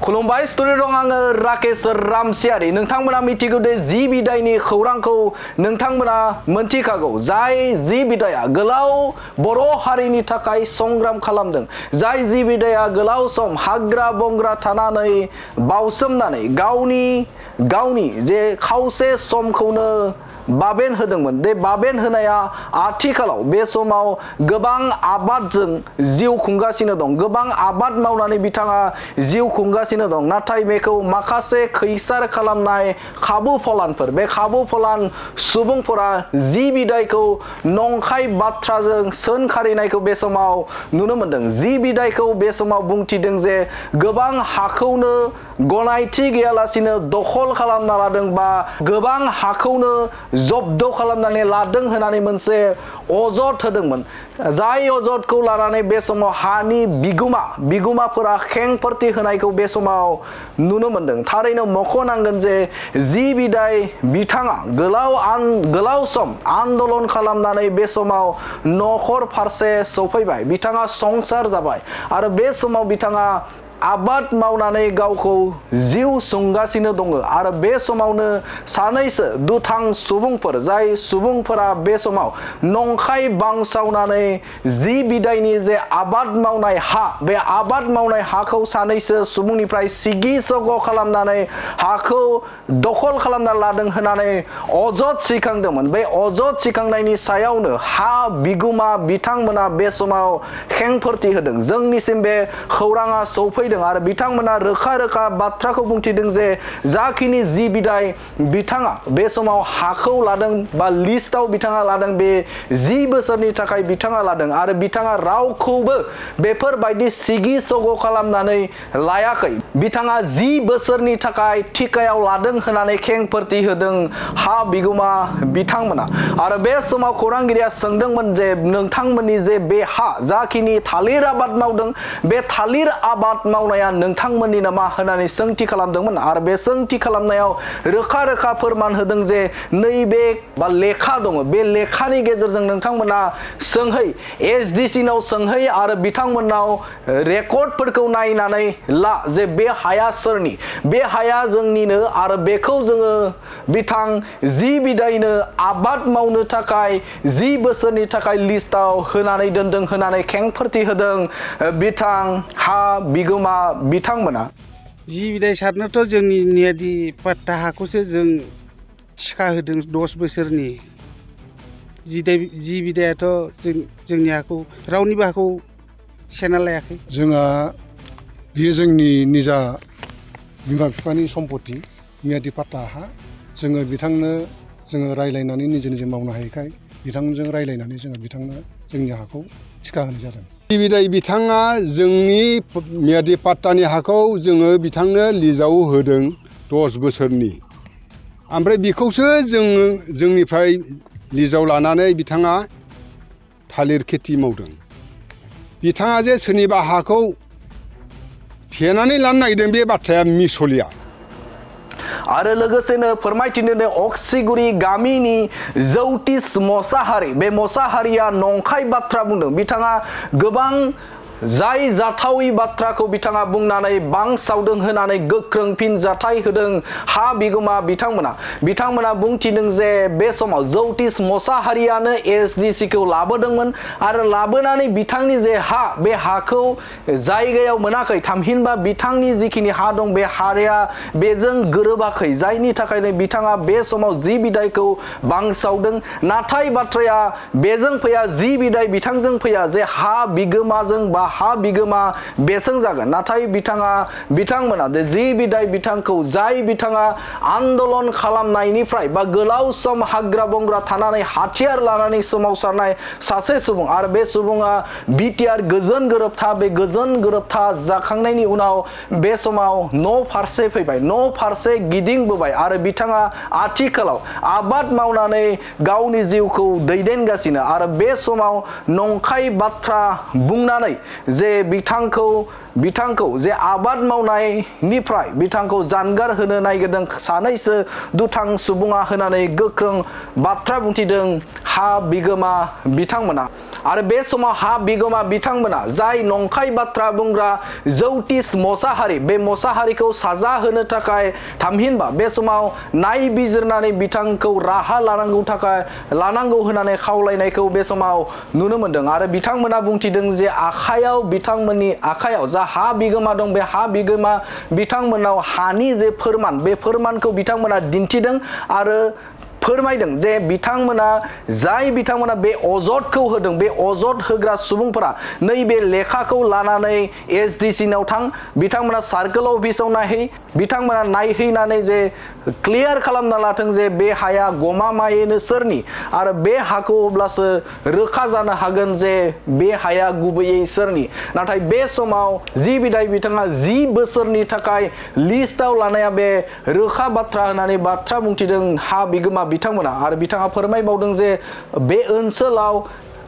खुलुमबाय स्टुडिअ दं आङो राकेश रामसियारि नोंथांमोना मिथिगौ दे जि बिदाइनि खौरांखौ नोंथांमोना मोनथिखागौ जाय जि बिदाइया गोलाव बर' हारिनि थाखाय संग्राम खालामदों जाय जि बिदाइया गोलाव सम हाग्रा बंग्रा थानानै बावसोमनानै गावनि जे खावसे समखौनो बाबेन होदोंमोन बे बाबेन होनाया आथिखालाव बे समाव गोबां आबादजों जिउ खुंगासिनो दं गोबां आबाद मावनानै बिथाङा जिउ खुंगासिनो दं नाथाय बेखौ माखासे खैसार खालामनाय खाबु फलानफोर बे खाबु फलान सुबुंफोरा जि बिदाइखौ नंखाय बाथ्राजों सोंखारिनायखौ बे समाव नुनो मोनदों जि बिदाइखौ बे समाव बुंथिदों जे गोबां हाखौनो गनायथि गैयालासिनो दखल खालामना लादों बा गोबां हाखौनो जब्द खालामनानै लादों होननानै मोनसे अजद होदोंमोन जाय अजदखौ लानानै बे समाव हानि बिगुमाफोरा खेंफोरथि होनायखौ बे समाव नुनो मोनदों थारैनो मख'नांगोन जे जि बिदाइ बिथाङा गोलाव सम आन्दोलन खालामनानै बे समाव नखर फारसे सफैबाय बिथाङा संसार जाबाय आरो बे समाव बिथाङा आबाद मावनानै गावखौ जिउ सुंगासिनो दङ आरो बे समावनो सानैसो दुथां सुबुंफोर जाय सुबुंफोरा बे समाव नंखाय बांसावनानै जि बिदाइनि जे आबाद मावनाय हा बे आबाद मावनाय हाखौ सानैसो सुबुंनिफ्राय सिगि सग' खालामनानै हाखौ दखल खालामना लादों होननानै अजद सिखांदोंमोन बे अजद सिखांनायनि सायावनो हा बिगुमा बिथांमोना बे समाव खेंफोरथि होदों जोंनिसिम बे खौराङा सौफै आरो बिथांमोना रोखा बाथ्राखौ बुंथिदों जे जाखिनि जि बिदाइ बिथाङा बे समाव हाखौ लादों बा लिस्टआव बिथाङा लादों बे 10 बोसोरनि थाखाय बिथाङा लादों आरो बिथाङा रावखौबो बेफोरबायदि सिगि सग' खालामनानै लायाखै बिथाङा 10 बोसोरनि थाखाय थिकायाव लादों होननानै खेंफोरथि होदों हा बिगुमा बिथांमोना आरो बे समाव खौरांगिरिया सोंदोंमोन जे नोंथांमोननि जे बे हा जाखिनि थालिर आबाद मावदों बे थालिर आबाद मावनाया नोंथांमोननि नामा होननानै सोंथि खालामदोंमोन आरो बे सोंथि खालामनायाव रोखा फोरमान होदों जे नैबे बा लेखा दङ बे लेखानि गेजेरजों नोंथांमोना सोंहै एसडिसि नाव सोंहै आरो बिथांमोननाव रेकर्डफोरखौ नायनानै ला जे बे हाया सोरनि बे हाया जोंनिनो आरो बेखौ जोङो बिथां जि बिदाइनो आबाद मावनो थाखाय 10 बोसोरनि थाखाय लिस्टआव होनानै दोनदों होननानै खेंफोरथि होदों बिथां हा बिगुमा बिथांमोना जि बिदाइ सारनोथ' जोंनि नियादि पाट्टा हाखौसो जों थिखा होदों 10 बोसोरनि जि बिदायाथ' जोंनि हाखौ रावनिबो हाखौ सेना लायाखै जोंहा बियो जोंनि निजा बिमा बिफानि सम्पति मियादि पाट्टा हा जोङो बिथांनो जोङो रायलायनानै निजे मावनो हायैखाय बिथांजों रायलायनानै जोङो बिथांनो जोंनि हाखौ थिखा होनाय जादों जि बिदाइ बिथाङा जोंनि मियादि पाट्टानि हाखौ जोङो बिथांनो लिजाव होदों 10 बोसोरनि ओमफ्राय बेखौसो जोंनिफ्राय लिजाव लानानै बिथाङा थालिर खेथि मावदों बिथाङा जे सोरनिबा हाखौ थेनानै लानो नागिरदों बे बाथ्राया मिसलिया आरो लोगोसेनो फोरमायथिनो अक्सिगुरि गामिनि जौतिस मोसाहारि बे मोसाहारिया नंखाय बाथ्रा बुंदों बिथाङा गोबां जाय जाथावै बाथ्राखौ बिथाङा बुंनानै बांसावदों होनानै गोख्रों फिनजाथाय होदों हा बिगुमा बिथांमोना बुंथिदों जे बे समाव जौतिस मोसाहारियानो एसडिसिखौ लाबोदोंमोन आरो लाबोनानै बिथांनि जे हा बे हाखौ जायगायाव मोनाखै थामहिनबा बिथांनि जिखिनि हा दं बे हाया बेजों गोरोबाखै जायनि थाखायनो बिथाङा बे समाव जि बिदाइखौ बांसावदों नाथाय बाथ्राया बेजों फैया जि बिदाइ बिथांजों फैया जे हा बिगोमाजों बा हा बिगोमा बेसों जागोन नाथाय बिथांमोना जि बिदाइ बिथांखौ जाय बिथाङा आन्दोलन खालामनायनिफ्राय बा गोलाव सम हाग्रा बंग्रा थानानै हाथियार लानानै सोमावसारनाय सासे सुबुं आरो बे सुबुङा बिटिआर गोजोन गोरोबथा बे गोजोन गोरोबथा जाखांनायनि उनाव बे समाव न' फारसे फैबाय न' फारसे गिदिंबोबाय आरो बिथाङा आथिखालाव आबाद मावनानै गावनि जिउखौ दैदेनगासिनो आरो बे समाव नंखाय बाथ्रा बुंनानै जे बिथांखौ जे आबाद मावनायनिफ्राय बिथांखौ जानगार होनो नागिरदों सानैसो दुथां सुबुङा होनानै गोख्रों बाथ्रा बुंथिदों हा बिगोमा बिथांमोना आरो बे समाव हा बिगोमा बिथांमोना जाय नंखाय बाथ्रा बुंग्रा जौतिस मोसाहारि बे मोसाहारिखौ साजा होनो थाखाय थामहिनबा बे समाव नायबिजिरनानै बिथांखौ राहा लानांगौ होननानै खावलायनायखौ बे समाव नुनो मोनदों आरो बिथांमोना बुंथिदों जे बिथांमोननि आखायाव जा हा बिगोमा दं बे हा बिगोमा बिथांमोनाव हानि जे फोरमान बे फोरमानखौ बिथांमोना दिन्थिदों आरो फोरमायदों जे बिथांमोना बे अजदखौ होदों बे अजद होग्रा सुबुंफोरा नैबे लेखाखौ लानानै एसडिसि नाव थां बिथांमोना सार्केल अफिसाव बिथांमोना नायहैनानै जे क्लियार खालामना लाथों जे बे हाया गमामायैनो सोरनि आरो बे हाखौ अब्लासो रोखा जानो हागोन जे बे हाया गुबैयै सोरनि नाथाय बे समाव जि बिदाय बिथाङा 10 बोसोरनि थाखाय लिस्टआव लानाया बे रोखा बाथ्रा होननानै बाथ्रा बुंथिदों हा बिगोमा बिथांमोना आरो बिथाङा फोरमायबावदों जे बे ओनसोलाव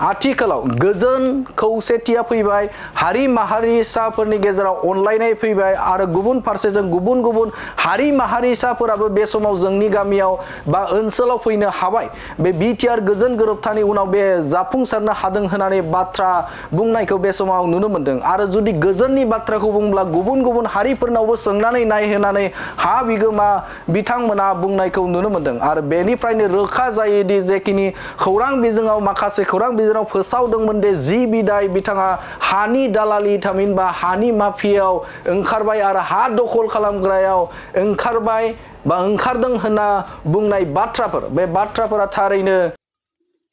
आथिखालाव गोजोन खौसेथिया फैबाय हारि माहारिसाफोरनि गेजेराव अनलायनाय फैबाय आरो गुबुन फारसेजों गुबुन गुबुन हारि माहारिसाफोराबो बे समाव जोंनि गामियाव बा ओनसोलाव फैनो हाबाय बे बिटिआर गोजोन गोरोबथानि उनाव बे जाफुंसारनो हादों होननानै बाथ्रा बुंनायखौ बे समाव नुनो मोनदों आरो जुदि गोजोननि बाथ्राखौ बुंब्ला गुबुन गुबुन हारिफोरनावबो सोंनानै नायहोनानै हा बिगोमा बिथांमोना बुंनायखौ नुनो मोनदों आरो बेनिफ्रायनो रोखा जायोदि जेखिनि खौरां बिजोङाव माखासे खौरां बिजोङाव फोसावदोंमोन दे जि बिदाय बिथाङा हानि दालालि थामहिनबा हानि माफियाव ओंखारबाय आरो हा दखल खालामग्रायाव ओंखारदों होनना बुंनाय बाथ्राफोर बे बाथ्राफोरा थारैनो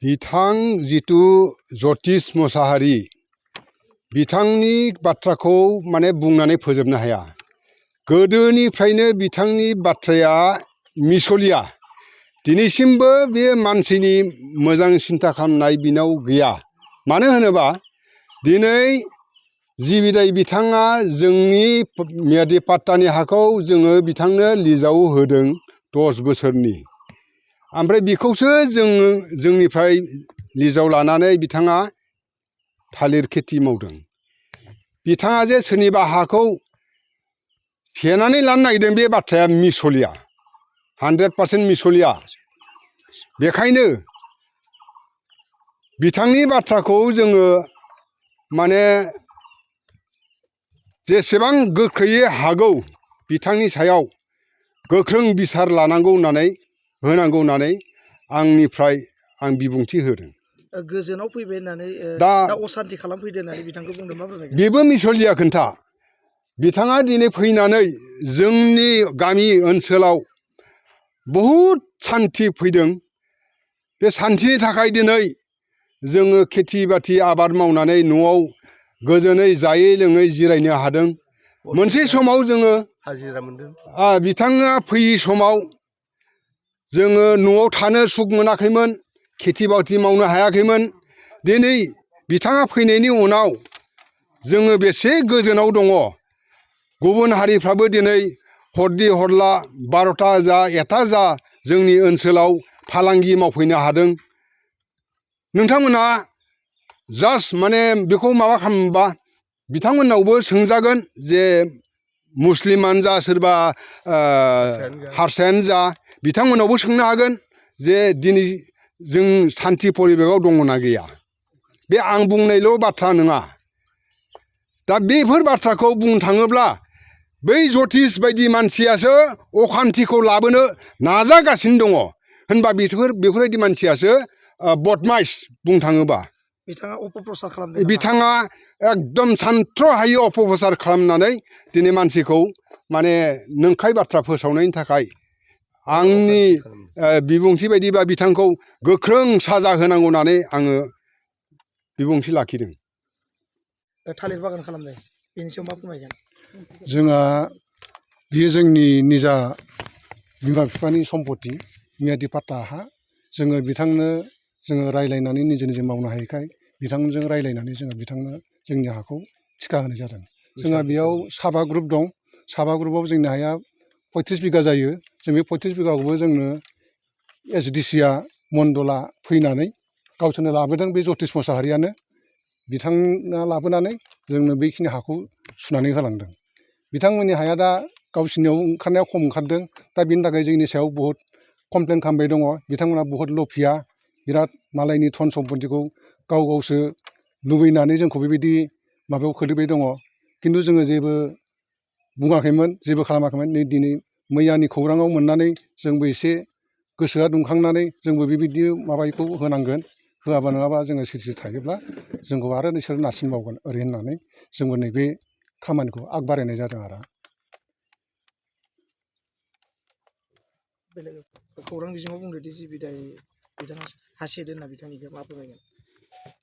बिथां जितु जतिस मोसाहारि बिथांनि बाथ्राखौ माने बुंनानै फोजोबनो हाया गोदोनिफ्रायनो बिथांनि बाथ्राया मिसलिया दिनैसिमबो बे मानसिनि मोजां सिन्ता खालामनाय बिनाव गैया मानो होनोबा दिनै जि बिदाय बिथाङा जोंनि मियादि पाट्टानि हाखौ जोङो बिथांनो लिजाव होदों 10 बोसोरनि ओमफ्राय बेखौसो जोंनिफ्राय लिजाव लानानै बिथाङा थालिर खेथि मावदों बिथाङा जे सोरनिबा हाखौ सेनानै लानो नागिरदों बे बाथ्राया मिसलिया 100% मिसलिया बेखायनो बिथांनि बाथ्राखौ जोङो माने जेसेबां गोख्रैयै हागौ बिथांनि सायाव गोख्रों बिसार लानांगौ होनांगौ आंनिफ्राय आं बिबुंथि होदों गोजोनाव फैबाय होननानै दा असान्ति खालामफैदो होननानै बिथांखौ बुंदों मा फोरमायगोन बेबो मिसलिया खोन्था बिथाङा दिनै फैनानै जोंनि गामि ओनसोलाव बहुद सान्थि फैदों बे सान्थिनि थाखाय दिनै जोङो खेथि बाथि आबाद मावनानै न'आव गोजोनै जायै लोङै जिरायनो हादों मोनसे समाव जोङो हाजिरा मोनदों बिथाङा फैयै समाव जोङो न'आव थानो सुख मोनाखैमोन खेथि बाथि मावनो हायाखैमोन दिनै बिथाङा फैनायनि उनाव जोङो बेसे गोजोनाव दङ गुबुन हारिफ्राबो दिनै हरदि हरला 12टा जा 1टा जा जोंनि ओनसोलाव फालांगि मावफैनो हादों नोंथांमोना जास्ट माने बेखौ माबा खालामबा बिथांमोननावबो सोंजागोन जे मुस्लिमानो जा सोरबा हारसायानो जा बिथांमोनावबो सोंनो हागोन जे दिनै जों सान्थि परिबेकआव दङना गैया बे आं बुंनायल' बाथ्रा नङा दा बेफोर बाथ्राखौ बुंनो थाङोब्ला बै जतिस बायदि मानसियासो अखान्थिखौ लाबोनो नाजागासिनो दङ होनबा बेफोरबायदि मानसियासो बदमाइस बुंनो थाङोबा बिथाङा अपप्रसार खालामदों बिथाङा एकदम सानथ्र'हायै अपप्रसार खालामनानै दिनै मानसिखौ माने नंखाय बाथ्रा फोसावनायनि थाखाय आंनि बिबुंथि बायदिबा बिथांखौ गोख्रों साजा होनांगौ होननानै आङो बिबुंथि लाखिदों थालिर बागान खालामदों बेनि सायाव मा फोरमायगोन जोंहा बियो जोंनि निजा बिमा बिफानि सम्पति मियादि पाट्टा हा जोङो बिथांनो जोङो रायज्लायनानै निजे मावनो हायैखाय बिथांजों रायज्लायनानै जोङो बिथांनो जोंनि हाखौ थिखा होनाय जादों जोंहा बेयाव साबा ग्रुप दं साबा ग्रुपआव जोंनि हाया 35 बिगा जायो जों बे 35 बिगाखौबो जोंनो एसडिसिआ मण्डला फैनानै गावसोरनो लाबोदों बे जतिस मोसाहारियानो बिथाङा लाबोनानै जोंनो बेखिनि हाखौ सुनानै होलांदों बिथांमोननि हाया दा गावसिनियाव ओंखारनाया खम ओंखारदों दा बिनि थाखाय जोंनि सायाव बहुद कमप्लेन खालामबाय दङ बिथांमोना बहुद लफिया बिराद मालायनि धन सम्पतिखौ गावसो लुबैनानै जोंखौ बेबायदि माबायाव खोलैबाय दङ खिन्थु जोङो जेबो बुङाखैमोन जेबो खालामाखैमोन नै दिनै मैयानि खौराङाव मोननानै जोंबो एसे गोसोआ दुंखांनानै जोंबो बेबायदि माबाखौ होनांगोन होआबा नङाबा जोङो सिरि थायोब्ला जोंखौ आरो नोंसोर नारसिनबावगोन ओरै होननानै जोंबो नैबे खामानिखौ आग बारायनाय जादों आरो बेलेग खौरां बिजोङाव बुंदोंदि जि बिदाय बिथाङा हासेदो होनना बिथांनिखौ मा फोरमायगोन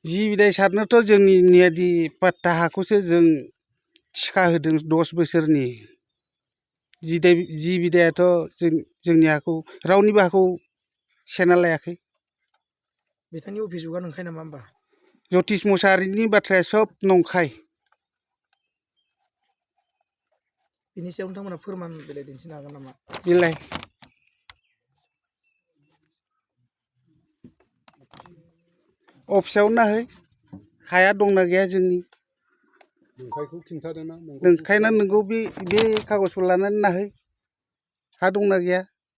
जि बिदाय सारनोथ' जोंनि नियादि पाट्टा हाखौसो जों थिखा होदों 10 बोसोरनि जि बिदायाथ' जोंनि हाखौ रावनिबो हाखौ सेना लायाखै बिथांनि अभिजुगा नंखाय नामा होमबा जतिस मुसाहारिनि बाथ्राया सब नंखाय बिनि सायाव नोंथांमोना फोरमान बिलाइ दिन्थिनो हागोन नामा बिलाय अफिसाव नाहै हाया दंना गैया जोंनि नंखायखौ खिन्थादोंना नंखायना नंगौ बे कागजखौ लानानै नाहै हा दंना गैया